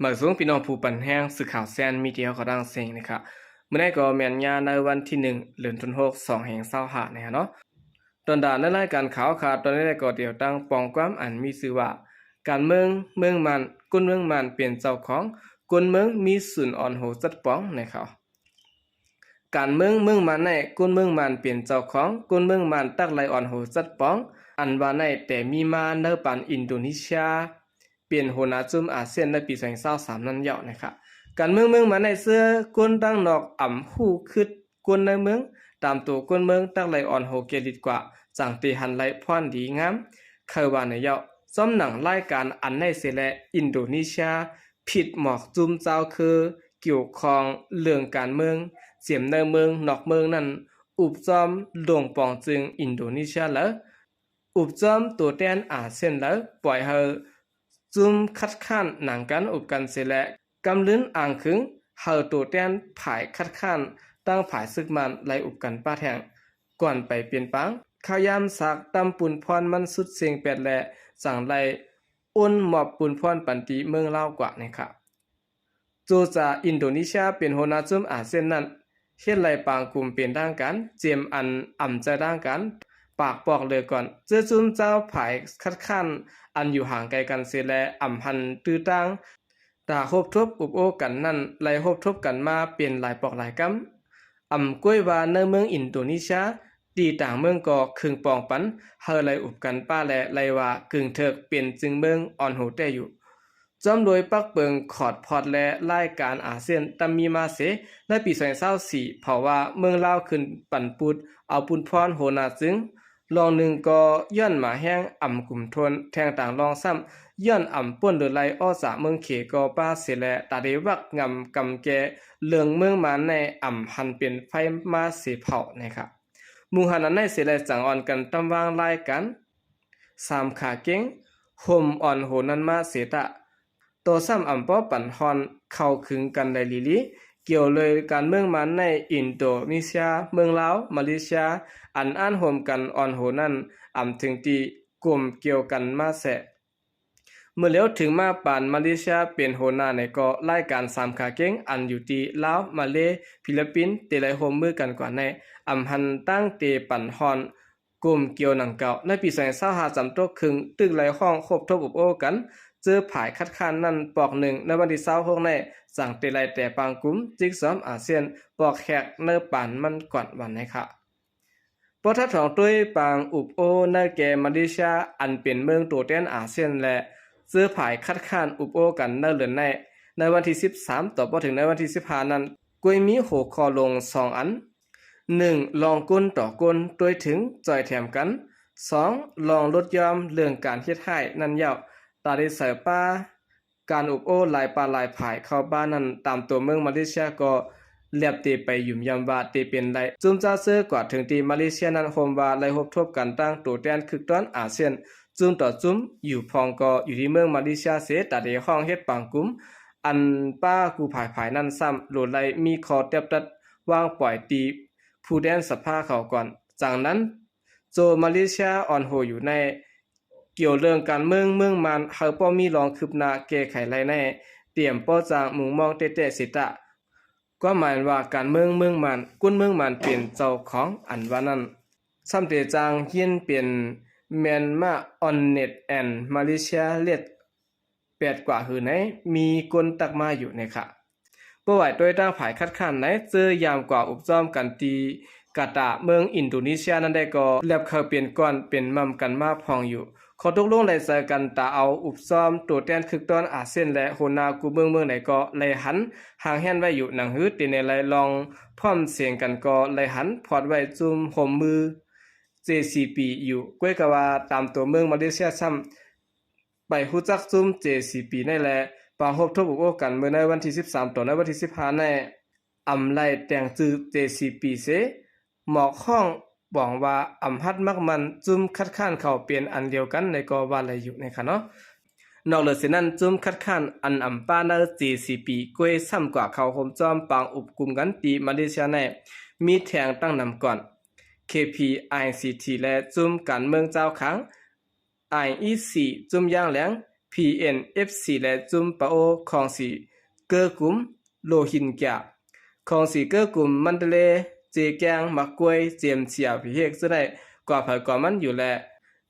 ມາສູງພີ່ນ້ອງຜູ້ປັນແຮງ ສື່ຂ່າວແຊນມີເດຍຂອງຕ່າງເຊງນີ້ຄະ. ມື້ນີ້ກໍແມ່ນຍາໃນວັນທີໜຶ່ງ ເດືອນທີຫົກ ສອງພັນຊາວຫ້ານີ້ເນາະ. ຕອນດາໃນລາຍການຂ່າວຄະ ຕອນນີ້ກໍດຽວຕັ້ງປອງຄວາມອັນມີຊື່ວ່າ ການເມືອງເມືອງມານ ຄົນເມືອງມານເປັນເຈົ້າຂອງ ຄົນເມືອງມີສູນອ່ອນໂຫຈັດປອງນີ້ຄະ. ການເມືອງເມືອງມານໃນ ຄົນເມືອງມານເປັນເຈົ້າຂອງ ຄົນເມືອງມານຕັກໄລ່ອ່ອນໂຫຈັດປອງ ອັນວ່າໃນແຕ່ມີມາໃນປານອິນໂດນີເຊຍ ເປັນຫົວໜ້າຈຸ້ມອາຊຽນໃນປີສອງພັນຊາວສາມນັ້ນເຈົ້ານະຄະ. ການເມືອງເມືອງມານໃນເຊື້ອຄົນທາງນອກອຳຮູ້ຄຶດຄົນໃນເມືອງ ຕາມໂຕຄົນເມືອງຕັກໄລ່ອ່ອນໂຫເກລິດກວ່າ ຈັ່ງເຕຫັນໄລ່ພອນດີງາມ ເຂົາວ່າໃນເຈົ້າ. ຊອມໜັງລາຍການອັນໃນເສແລ ອິນໂດນີເຊຍ ຜິດໝອກຈຸ້ມເຈົ້າຄື ກ່ຽວຂ້ອງເລື່ອງການເມືອງ ຈຽມໃນເມືອງນອກເມືອງນັ້ນ ອຸບຈອມລົງປອງຈຶ່ງອິນໂດນີເຊຍແລ້ວ ອຸບຈອມໂຕແທນອາຊຽນແລ້ວ ປ່ອຍໃຫ້ຈຸ້ມຄັດຄ້ານໜັງກັນອຸບກັນເສແລ ກຳລຶນອ້າງຂຶງ ໃຫ້ໂຕແທນຝ່າຍຄັດຄ້ານ ທັງຝ່າຍຊຶກມານໄລ່ອຸບກັນປະແທງ ກ່ອນໄປປ່ຽນປາງ ເຂົ້າຍາມສາກຕຳປຸນພອນມັນສຸດເສັງແປດແລ ຈັ່ງໄດ້ໂອນມອບປຸນພອນປັນຕີເມືອງລາວກວ່ານີ້ຄະ. ໂຈຈາ ອິນໂດນີເຊຍ ເປັນຫົວໜ້າຈຸ້ມອາຊຽນນັ້ນ ເຮັດໄລ່ປາງກຸມເປັນທາງການ ຈຽມອັນອຳໃຈທາງການ ປາກປອກເຫຼືອກ່ອນ ເຈີຈຸ້ມເຈົ້າຝ່າຍຄັດຄ້ານ ອັນຢູ່ຫ່າງໄກກັນເສແລ ອຳຫັນຕື້ຕ່າງ ຕາຮົບທົບອຸບໂອ້ກັນນັ້ນ ໄລ່ຮົບທົບກັນມາເປັນຫຼາຍປອກຫຼາຍກຳ ອຳກ້ວຍວ່າໃນເມືອງອິນໂດນີເຊຍ ທີ່ຕ່າງເມືອງກໍເຄິ່ງປອງປັນ ໃຫ້ໄລ່ອຸບກັນປະແລ ໄລ່ວ່າກຶ່ງເຖິກເປັນຈຶ່ງເມືອງອ່ອນໂຫແທ້ຢູ່. ພ້ອມໂດຍປັກເປິງຂອດພອດແລລາຍການອາຊຽນຕຳມີມາເສ ໃນປີສອງພັນຊາວສີ່ ເພາະວ່າເມືອງລາວຂຶ້ນປັນປຸດເອົາປຸນພອນຫົວໜ້າຈຶ່ງ ລອງໜຶ່ງກໍຍ້ອນໝາແຮງອຳກຸມທົນ ແທງຕ່າງລອງຊ້ຳ ຍ້ອນອຳປົ້ນຫຼືໄລ່ອອກຈາກເມືອງເຂກໍປະເສແລ ຕາເດວັກງຳກຳແກ່ເລື່ອງເມືອງມານໃນອຳຫັນເປັນໄຟມາເສເຜົານີ້ຄະ. ໝູ່ຫັ້ນອັນໃນເສແລ ຈັ່ງອ່ອນກັນຕຳວາງລາຍການ ສາມຂາເກັງ ໂຮມອ່ອນໂຫນັ້ນມາເສຕະ ໂຕຊ້ຳອຳປໍປັນຮອນເຂົ້າຂຶງກັນໄດ້ລີລີ ກ່ຽວເລີຍການເມືອງມານໃນອິນໂດນີເຊຍ ເມືອງລາວ ມາເລເຊຍ ອັນອ່ານໂຮມກັນອ່ອນໂຫນັ້ນ ອຳເຖິງທີ່ກົມກ່ຽວກັນມາແຊະ. ເມື່ອຫຼຽວເຖິງມາປານມາເລເຊຍເປັນຫົວໜ້າໃນກໍລາຍການສາມຂາເກັງ ອັນຢູ່ທີ່ລາວ ມາເລ ຟີລິບປິນ ເຕໄລໂຮມມືກັນກວ່າໃນ ອຳຫັນຕັ້ງເຕປັນຮອນ ກົມກ່ຽວໜັງເກົ່າ. ໃນປີສອງພັນຊາວຫ້າ ຈຳຕົກຄຶ່ງ ຕຶກໄລ່ຮ້ອງຮົບທົບອຸບໂອ້ກັນ ເຈີຝ່າຍຄັດຄ້ານນັ້ນປອກໜຶ່ງ ໃນວັນທີຊາວຫົກໃນ ຈັ່ງເຕໄລ່ແຕ່ປາງກຸມ ຈິກຊອມອາຊຽນ ປອກແຮກໃນປານມັນກ່ອນວັນໃນຄະ. ບໍ່ທັດຖອງຕຸ້ຍປາງອຸບໂອ້ໃນແກ່ມາເລເຊຍ ອັນເປັນເມືອງໂຕແທນອາຊຽນ ແລະ ເຈີຝ່າຍຄັດຄ້ານອຸບໂອ້ກັນໃນເດືອນໃນ ໃນວັນທີສິບສາມ ຕໍ່ບໍ່ເຖິງໃນວັນທີສິບຫ້ານັ້ນ ກ້ວຍມີຫົວຂໍ້ລົງສອງອັນ. ໜຶ່ງ ລອງຄົນຕໍ່ຄົນ ໂດຍເຖິງຈ່ອຍແຖມກັນ. ສອງ ລອງລົດຢ່ອມເລື່ອງການເຮັດຮ້າຍນັ້ນເຍົາະ ຕາໄດ້ໃສ່ປາການອົບໂອ້ຫຼາຍປາກຫຼາຍຝ່າຍເຂົ້າບ້ານນັ້ນ ຕາມຕົວເມືອງມາເລເຊຍກໍແລບເຕໄປຢືນຢັນວ່າເຕເປັນໄດ້. ຈຸ້ມຈາເຊີກວ່າເຖິງທີ່ມາເລເຊຍນັ້ນໂຮມວ່າໄດ້ຮົບທົບກັນຕັ້ງໂຕແທນຄຶກຕ້ອນອາຊຽນ ຈຸ້ມຕໍ່ຈຸ້ມ ຢູ່ພອງກໍຢູ່ທີ່ເມືອງມາເລເຊຍເສ ຕາໄດ້ຮ້ອງເຮັດປາງກຸມ ອັນປ້າກູ່ຝ່າຍໆນັ້ນຊ້ຳ ໂລດໄດ້ມີຂໍ້ແຕບຕັດ ວາງປ່ອຍຕີຜູ້ແທນສະພາເຂົາກ່ອນ. ຈັ່ງນັ້ນ ໂຈມາເລເຊຍອ່ອນໂຫຢູ່ໃນ ກ່ຽວເລື່ອງການເມືອງເມືອງມານ ເຮົາບໍ່ມີລອງຄືບໜ້າແກ້ໄຂໄດ້ແນ່ ຕຽມບໍ່ຈ້າງມຸງມອງແຕ້ໆເສຍຕະ. ຄວາມໝາຍວ່າການເມືອງເມືອງມານ ຄົນເມືອງມານເປັນເຈົ້າຂອງ ອັນວ່ານັ້ນ ຊ້ຳເຕຈ້າງຮຽນເປັນ Myanmar Honest and Malaysia Red ແປດກວ່າຫືໃນ ມີຄົນຕັກມາຢູ່ໃນຂະ. ບໍ່ໄຫວດ້ວຍທາງຝ່າຍຄັດຄ້ານໃນ ເຈີຢາມກວ່າອົບຊ້ອມກັນທີ່ກາຕາເມືອງອິນໂດນີເຊຍນັ້ນໄດ້ກໍ ແລບເຂົ້າເປັນກ້ອນເປັນໝ່ຳກັນມາພອງຢູ່. ຂໍ້ຕົກລົງໄດ້ໃສ່ກັນຕາເອົາອົບຊ້ອມໂຕແທນຄຶກຕ້ອນອາຊຽນ ແລະ ຫົວໜ້າກູ່ເມືອງເມືອງໃດກໍໄດ້ຫັນຫ່າງແຮ່ນໄວ້ຢູ່. ໜັງຫືເຕເນໄລລອງພ້ອມສຽງກັນກໍໄດ້ຫັນພອດໄວ້ຈຸ້ມໂຮມມື ເຈຊີພີ ຢູ່. ກ້ວຍກະວ່າຕາມຕົວເມືອງມາເລເຊຍຊ້ຳ ໄປຮູ້ຈັກຈຸ້ມ ເຈຊີພີ ໃນແລ ປາງຮົບທົບອົບໂອ້ກັນເມື່ອໃນວັນທີສິບສາມ ຕໍ່ໃນວັນທີສິບຫ້າໃນ ອຳໄລ່ແຕ່ງຈື່ ເຈຊີພີ ເສ ໝອກຮ້ອງປອງວ່າອຳຮັດມັກໝັ້ນຈຸ້ມຄັດຄ້ານເຂົ້າເປັນອັນດຽວກັນໃນກໍວ່າໄດ້ຢູ່ໃນຂະເນາະ. ນອກເຫຼືອເສຍນັ້ນ ຈຸ້ມຄັດຄ້ານອັນອຳປ້າໃນ ເຈຊີພີ ກ້ວຍຊ້ຳກວ່າເຂົ້າໂຮມຈອມປາງອົບກຸມກັນທີ່ມາເລເຊຍໃນ ມີແທງຕັ້ງນຳກ່ອນ ເຄພີ ໄອຊີທີ ແລະ ຈຸ້ມການເມືອງເຈົ້າຂາງ ໄອອີຊີ ຈຸ້ມຢ່າງແຫຼງ ເພ PNFC ແລະ ຈຸ້ມປາໂອ ຂອງສີເກີກຸມ ໂຣຮິນຢາ ຂອງສີເກີກຸມ ມັນເຕເລ ເຈແກງ ໝາກກ້ວຍ ເຈມ ເຊຍ ວິເຮກ ຈະໄດ້ກວ່າໃຜກວ່າມັນຢູ່ແລະ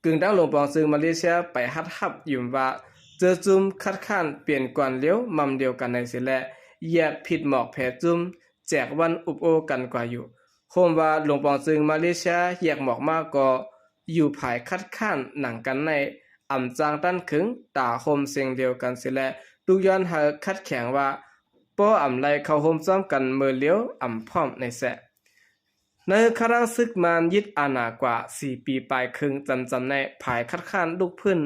ກຶ່ງດັ່ງຫຼວງປອງຈຶ່ງມາເລເຊຍໄປຮັດຮັບຢືມວ່າ ເຈີຈຸ້ມຄັດຄ້ານເປັນກວນລຽວມຳລຽວກັນໃນເສແລະ ແຍກຜິດໝອກແຜ່ຈຸ້ມ ແຈກວັນອຸບໂອ້ກັນກວ່າຢູ່. ໂຮມວ່າຫຼວງປອງຈຶ່ງມາເລເຊຍແຍກໝອກມາກໍຢູ່ຝ່າຍຄັດຄ້ານໜັງກັນໃນອຳຈ້າງຕັນເຄິ່ງຕາໂຮມເສັງດຽວກັນເສແລະ ລຸກຍ້ອນໃຫ້ຂັດແຂງວ່າ ບໍ່ອຳໄລ່ເຂົ້າໂຮມພ້ອມກັນເມີລຽວອຳພ້ອມໃນແສ. ໃນຄະລາງຊຶກມານຍຶດອານາກວ່າສີ່ປີປາຍເຄິ່ງ ຈຳຈຳໃນຝ່າຍຄັດຄ້ານລຸກຟື້ນ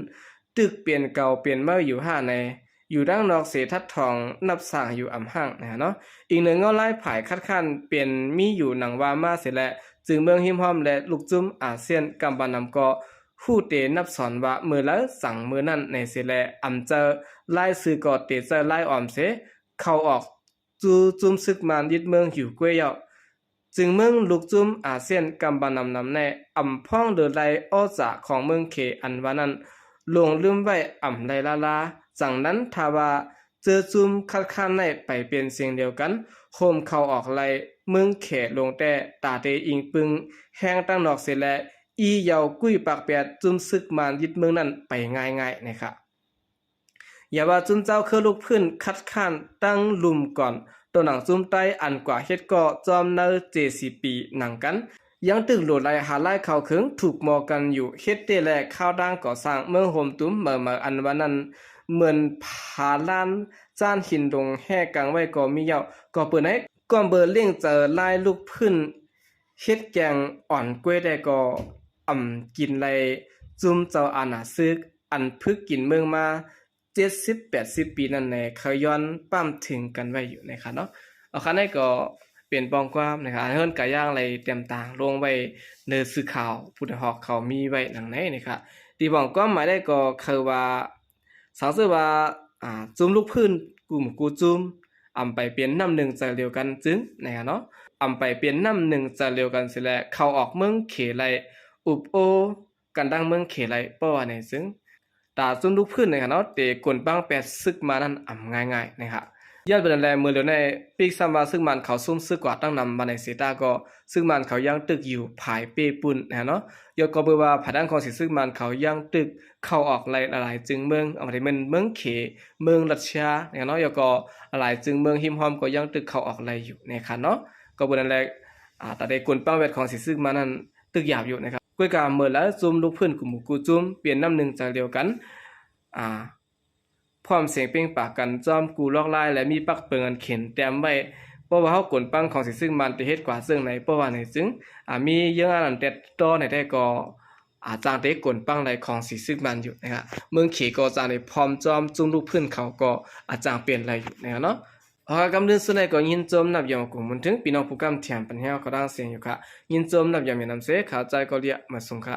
ຕຶກເປັນເກົ່າເປັນເມີຢູ່ຫ້າໃນ ຢູ່ດ້ານນອກເສທັດທອງນັບສ້າງຢູ່ອຳຫ້າງນະເນາະ. ອີກໜຶ່ງເງົາລາຍຝ່າຍຄັດຄ້ານເປັນມີຢູ່ໜັງວ່າມາເສແລະ ຈຶ່ງເມືອງຮິມຫ້ອມ ແລະ ລູກຈຸ້ມອາຊຽນກຳບານນຳກໍຮູ້ເຕນັບສອນວ່າເມີລາວສັງເມີນັ້ນໃນເສແລະ ອຳເຈີລາຍຊື່ກໍເຕເຈີລາຍອອມເສ ເຂົ້າອອກ ຈູ່ຈຸ້ມຊຶກມານຍຶດເມືອງຢູ່ກ້ວຍເຍົາະ ຈຶ່ງເມືອງລູກຈຸ້ມອາຊຽນກຳບານນຳນຳແນ ອຳພ້ອງເລີໄລອໍຈາຂອງເມືອງເຂອັນວ່ານັ້ນ ຫຼົງລືມໄວ້ອຳໄລລາລາ. ຈັ່ງນັ້ນຖ້າວ່າເຈີຈຸ້ມຄັດຄ້ານໃນໄປເປັນເສງດຽວກັນ ໂຮມເຂົ້າອອກໄລ່ເມືອງເຂລົງແຕ່ ຕາເຕອີງປຶງແຮງຕັ້ງນອກເສແລະ ອີ່ເຍົາກຸ້ຍປາກແປດຈຸ້ມຊຶກມານຍຶດເມືອງນັ້ນໄປງ່າຍໆນະຄະ. ຢ່າວ່າຈຸ້ມເຈົ້າເຄີຍລຸກຟື້ນຄັດຄ້ານຕັ້ງລຸ່ມກ່ອນ ໂຕໜັງຈຸ້ມໃຕ້ອັນກວ່າເຮັດກໍຈອມໃນເຈສິບປີໜັງກັນ ຍັງຕຶກໂຫຼໄລ່ຫາລາຍເຂົ້າເຄິ່ງ ຖືກມໍກັນຢູ່ເຮັດເຕແລະ ຂ່າວດ່າງກໍ່ສ້າງເມືອງໂຮມຕຸ້ມເໝີໆ ອັນວ່ານັ້ນ ເໝືອນຜາລານຈ້ານຫີນດົງແຮ່ກາງໄວ້ກໍມີເຍົາະ. ກໍເປີໃນ ກ່ອນເບີເລ່ງເຈີລາຍລຸກຟື້ນເຮັດແກງອ່ອນກ້ວຍແດ່ກໍອຳກິນໄລ່ຈຸ້ມເຈົ້າອານາຊຶກ ອັນຝຶກກິນເມືອງມາເຈັດສິບແປດສິບປີນັ້ນແດ່ ເຄີຍຍ້ອນປ້ຳເຖິງກັນໄວ້ຢູ່ນະຄະເນາະ. ເອົາຄະ ນັ້ນກໍເປັນປ່ອງຄວາມນະຄະ ເຮືອນກາຍ່າງໄລ່ຕຽມຕາງລົງໄວ້ໃນສື່ຂ່າວຜູ້ໃດຮອກເຂົາມີໄວ້ໜັງໃນນະຄະ ທີ່ບ່ອງຄວາມໝາຍໄດ້ກໍຄືວ່າ ສັງເສວ່າ ອ່າ ຈຸ້ມລຸກຟື້ນ ກຸມກູຈຸ້ມ ອຳໄປເປັນນ້ຳໜຶ່ງໃຈດຽວກັນຈຶ່ງນະຄະເນາະ ອຳໄປເປັນນ້ຳໜຶ່ງໃຈດຽວກັນເສແລະ ເຂົ້າອອກເມືອງເຂໄລ ອຸບໂອ້ກັນດັ່ງເມືອງເຂໄລ ເພາະວ່າໃນຊຶ່ງ ຕາຈຸ້ມລຸກຟື້ນນະຄະເນາະ ເຕກົນປັງແປດຊຶກມານນັ້ນອຳງ່າຍໆນະຄະ. ຍ້ອນເປັນນັ້ນແລ ເມື່ອຫຼຽວໃນປີກຊ້ຳວ່າຊຶກມານເຂົາຊຸມຊຶກກວ່າຕັ້ງນຳ ບາດໃນເສຕາກໍຊຶກມານເຂົາຍັງຕຶກຢູ່ຜາຍເປ້ປຸ້ນນະຄະເນາະ. ຍອດກໍເບີວ່າຜາຍທາງຂອງສີຊຶກມານເຂົາຍັງຕຶກເຂົ້າອອກໄລ່ຫຼາຍໆຈຶ່ງເມືອງ ອາ ບໍ່ໄດ້ແມ່ນເມືອງເຂ ເມືອງຣັດເຊຍນະຄະເນາະ ຍອດກໍຫຼາຍຈຶ່ງເມືອງຮິມຫ້ອມກໍຍັງຕຶກເຂົ້າອອກໄລ່ຢູ່ນະຄະເນາະ. ກໍເບີນັ້ນແລ ອາ ຕາໄດ້ກົນປັງແວດຂອງສີຊຶກມານນັ້ນຕຶກຢາບຢູ່ນະຄະ. ກ້ວຍກາເມີລາວຈຸ້ມລຸກຟື້ນກຸມໝູ່ກູຈຸ້ມ ເປັນນ້ຳໜຶ່ງໃຈດຽວກັນ ອາ ພ້ອມເສັງເປັ່ງປາກກັນ ຈອມກູລອກລາຍ ແລະ ມີປັກເປິງອັນເຂັນແຕ້ມໄວ້ ເພາະວ່າເຮົາກົນປັງຂອງສີຊຶກມານ ຈະເຮັດກວ່າເຊິ່ງໃນ ເພາະວ່າໃນຈຶ່ງ ອາ ມີເຍື່ອງອັນແຕ່ຕໍ່ໃນແທ້ກໍ ອາ ຈັ່ງເຕກົນປັງໄດ້ຂອງສີຊຶກມານຢູ່ນະຄະ. ເມືອງເຂກໍຈັ່ງໄດ້ພ້ອມຈອມຈຸ້ມລຸກຟື້ນເຂົາກໍ ອາ ຈັ່ງເປັນໄດ້ຢູ່ນະຄະເນາະ. ເອົາ ກຳເລື່ອງສຸດໃນກໍຍິນຊົມນັບຢອມ ອາ ກຸງມຸນເຖິງ ພີ່ນ້ອງຜູ້ກຳຖຽມປັນແຮວ ເຂົ້າດັງສຽງຢູ່ຄະ. ຍິນຊົມນັບຢອມ ມີນຳເສ ຂາວໃຈກໍເລຍມາສົ່ງຄະ.